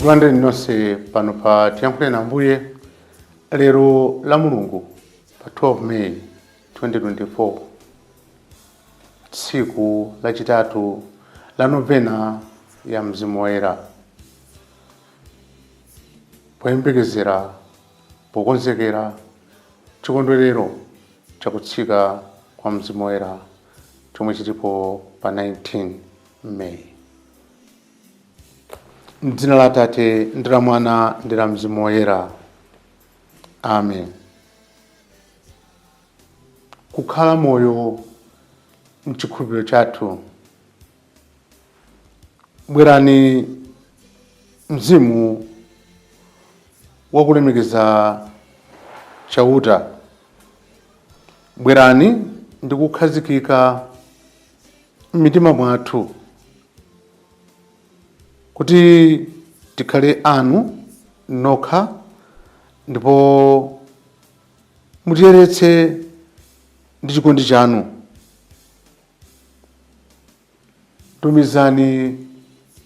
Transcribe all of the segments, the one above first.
Tikulandireni nonse pano pa Tiyankhuleni Ambuye lero la Mulungu pa 12 May 2024, tsiku lachitatu la novena ya Mzimu Woyera, poyembekezera, pokonzekera chikondwerero chakutsika kwa Mzimu Woyera chomwe chilipo pa 19 May. M'dzina la Atate ndi la Mwana ndi la Mzimu Woyera, amen. Kukhala moyo mchikhulupiriro chathu. Bwerani mzimu wakulemekeza Chauta, bwerani ndi kukhazikika m'mitima mwathu, kuti tikhale anu nokha, ndipo mutiyeretse ndi chikondi chanu. Tumizani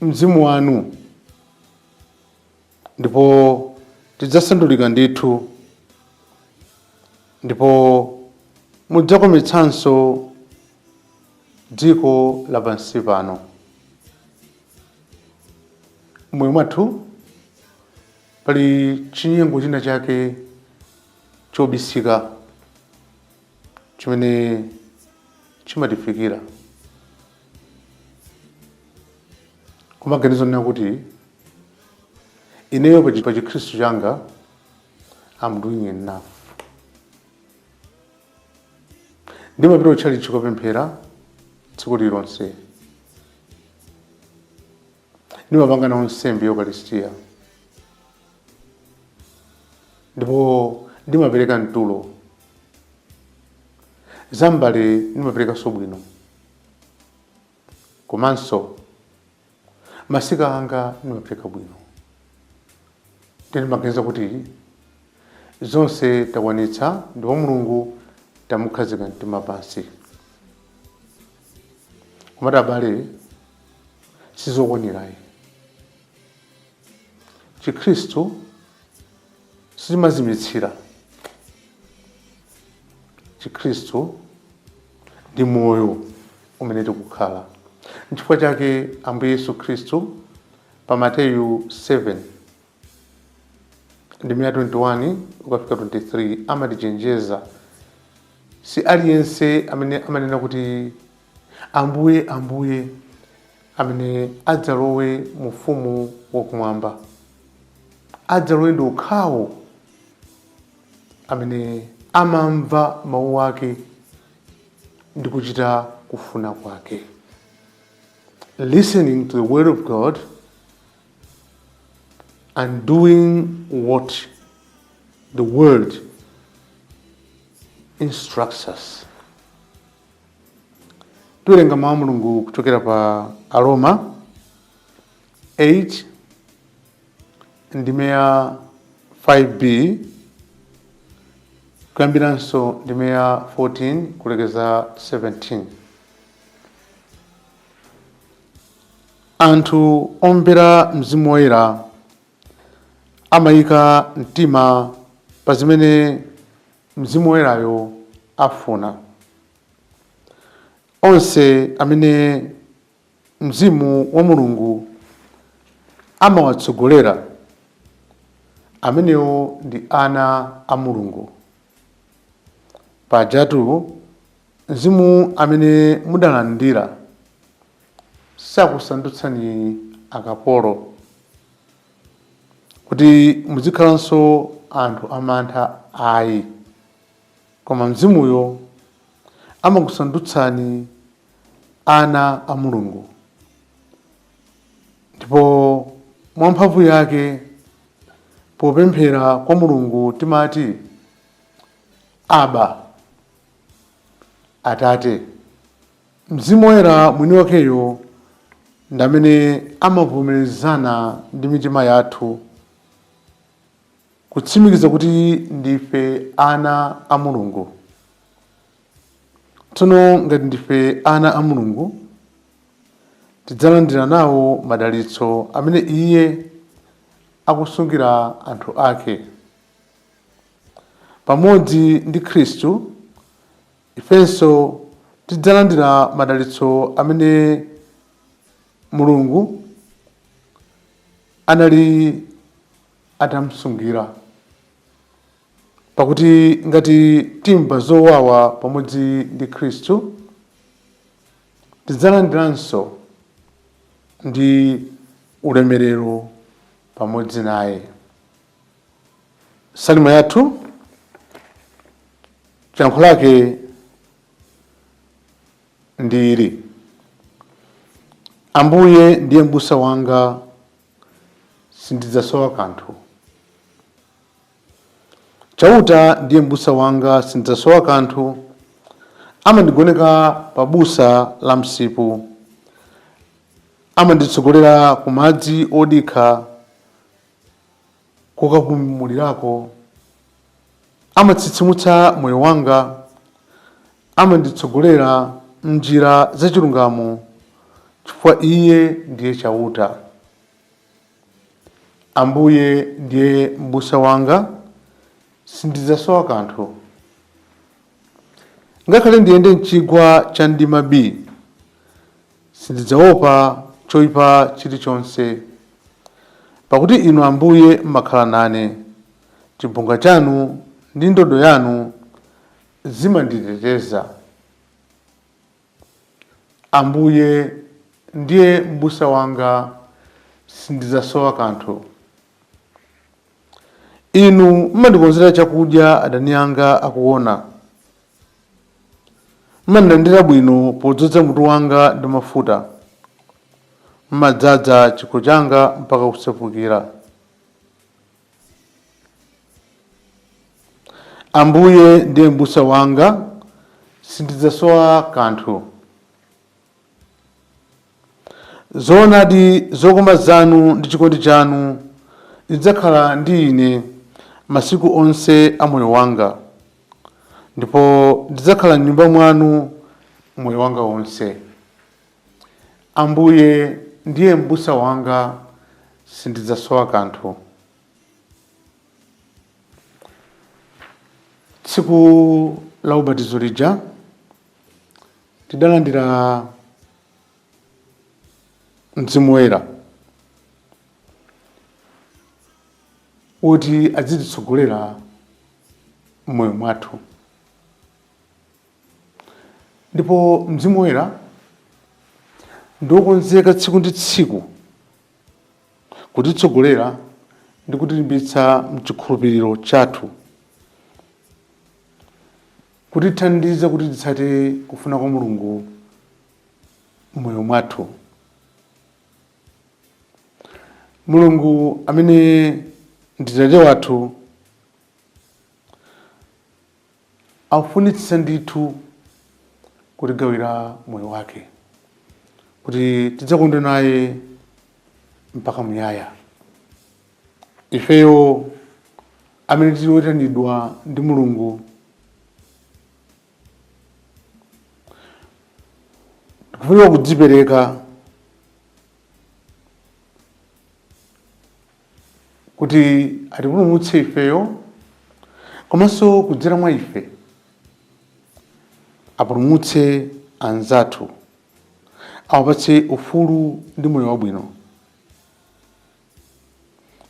mzimu wanu, ndipo tidzasandulika ndithu, ndipo mudzakometsanso dziko lapansi pano. M'moyo mwathu pali chinyengo china chake chobisika chimene chimatifikira, kumaganiza nena kuti ineyo pa chikhristu changa I'm doing enough, ndimapita kutchalitchi kupemphera tsiku lililonse, ndimapanga nawo nsembe ya Ukaristiya, ndipo ndimapereka mtulo, zambale ndimaperekanso bwino, komanso masika anga ndimapereka bwino. Ndimaganiza kuti zonse takwanitsa ndipo Mulungu tamukhazika mtima pansi. Komatu abale, sizokwanirayi. Chikhristu sichimazimitsira. Chikhristu ndi moyo umene tikukhala. Nchifukwa chake Ambuye Yesu Khristu pa Mateyu 7 ndime ya 21 ukafika 23 amatichenjeza: si aliyense amene amanena kuti Ambuye, Ambuye, amene adzalowe mu ufumu wakumwamba. Adzalowe ndi okhawo amene amamva mawu ake ndi kuchita kufuna kwake. Listening to the word of God and doing what the word instructs us. Tiwerenga mawu a Mulungu kuchokera pa Aroma 8 ndime ya 5b, kuyambiranso ndime ya 14 kulekeza 17. Anthu omvera Mzimu Woyera amayika mtima pa zimene Mzimu Woyerayo afuna. Onse amene Mzimu wa Mulungu amawatsogolera, amenewo ndi ana a Mulungu. Pajatu mzimu amene mudalandira sakusandutsani akapolo kuti muzikhalanso anthu amantha ayi, koma mzimuyo amakusandutsani ana a Mulungu, ndipo mwa mphamvu yake popemphera kwa Mulungu timati, Aba, Atate. Mzimu Woyera mwini wakeyo ndi amene amavomerezana ndi mitima yathu kutsimikiza kuti ndife ana a Mulungu. Tsono ngati ndife ana a Mulungu, tidzalandira nawo madalitso amene Iye akusungira anthu ake. Pamodzi ndi Khristu ifenso tidzalandira madalitso amene Mulungu anali atamusungira. Pakuti ngati timva zowawa pamodzi ndi Khristu, tidzalandiranso ndi ulemerero pamodzi naye. Salimo yathu yankho lake ndi ili: Ambuye ndiye m'busa wanga, sindidzasowa kanthu. Chauta ndiye m'busa wanga, sindidzasowa kanthu. Amandigoneka pa busa la msipu, amanditsogolera ku madzi odikha kokapumulirako, amatsitsimutsa moyo wanga, amanditsogolera m'njira zachilungamo chifukwa Iye ndiye Chauta. Ambuye ndiye m'busa wanga, sindidzasowa kanthu. Ngakhale ndiyende m'chigwa cha mdima bii, sindidzaopa choyipa chilichonse, pakuti Inu Ambuye mmakhala nane, chibonga chanu ndi ndodo yanu zimanditeteza. Ambuye ndiye m'busa wanga, sindidzasowa kanthu. Inu mmandikonzera chakudya adani anga akuona. Mmandilandira bwino podzoza mutu wanga ndi mafuta. Mmadzaza chikho changa mpaka kusefukira. Ambuye ndiye m'busa wanga, sindidzasowa kanthu. Zoonadi zokoma zanu ndi chikondi chanu zidzakhala ndi ine masiku onse a moyo wanga, ndipo ndidzakhala m'nyumba mwanu moyo wanga wonse. Ambuye ndiye m'busa wanga, sindidzasowa kanthu. Tsiku la ubatizo lija tidalandira Mzimu Woyera woti adzititsogolera m'moyo mwathu, ndipo Mzimu Woyera ndi wokonzeka tsiku ndi tsiku kutitsogolera ndi kutilimbitsa mchikhulupiriro chathu, kutithandiza kuti titsate kufuna kwa Mulungu m'moyo mwathu. Mulungu amene ndi Tate wathu akufunitsitsa ndithu kutigawira moyo wake kuti tidzakondwe naye mpaka muyaya. Ifeyo amene tili oyitanidwa ndi Mulungu tikufunika kudzipereka kuti atipulumutse ifeyo, komanso kudzera mwa ife apulumutse anzathu, awapatse ufulu ndi moyo wabwino.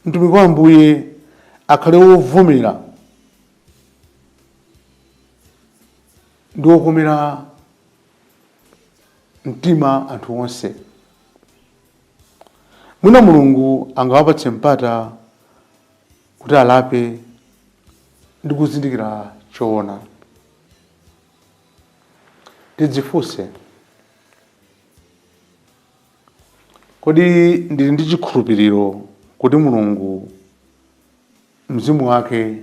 Mtumiki wa Ambuye akhale wovomera ndi wokomera mtima anthu onse. Mwina Mulungu angawapatse mpata kuti alape ndi kuzindikira choona. Tidzifunse, kodi ndili ndi chikhulupiriro kuti Mulungu mzimu wake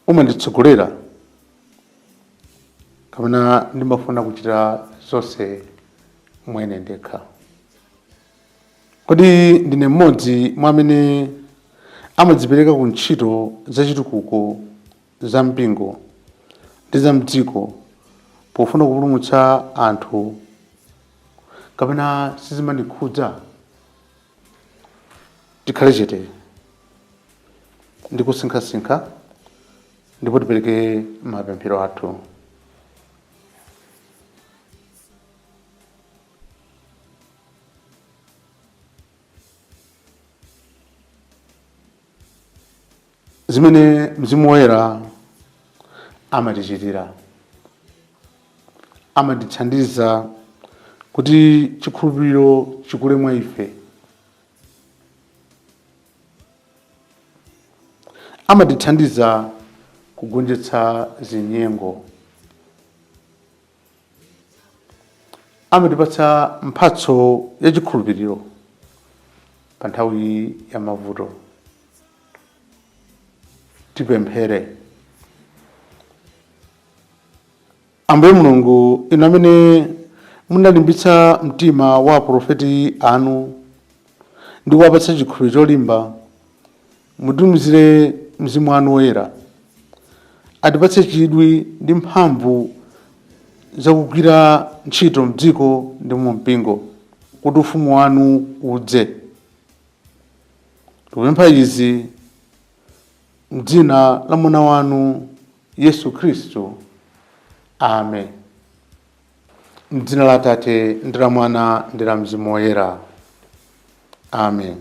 umanditsogolera, kapena ndimafuna kuchita zonse mwene ndekha? Kodi ndine mmodzi mwa amene amadzipereka ku ntchito zachitukuko za mpingo ndi za mdziko pofuna kupulumutsa anthu, kapena sizimandikhudza? Tikhale chete ndi kusinkhasinkha ndipo tipereke mapemphero athu. Zimene Mzimu Woyera amatichitira, amatithandiza kuti chikhulupiriro chikule mwa ife, amatithandiza kugonjetsa zinyengo, amatipatsa mphatso ya chikhulupiriro pa nthawi ya mavuto. Tipemphere. Ambuye Mulungu, inu amene munalimbitsa mtima wa aprofeti anu ndi kuwapatsa chikhulupiriro cholimba, mutumizire Mzimu wanu Woyera atipatse chidwi ndi mphamvu zakugwira ntchito mdziko ndi mu mpingo, kuti ufumu wanu udze. Tikupempha izi mdzina la mwana wanu Yesu Khristu, amen. Mdzina la Atate ndi la Mwana ndi la Mzimu Woyera, amen.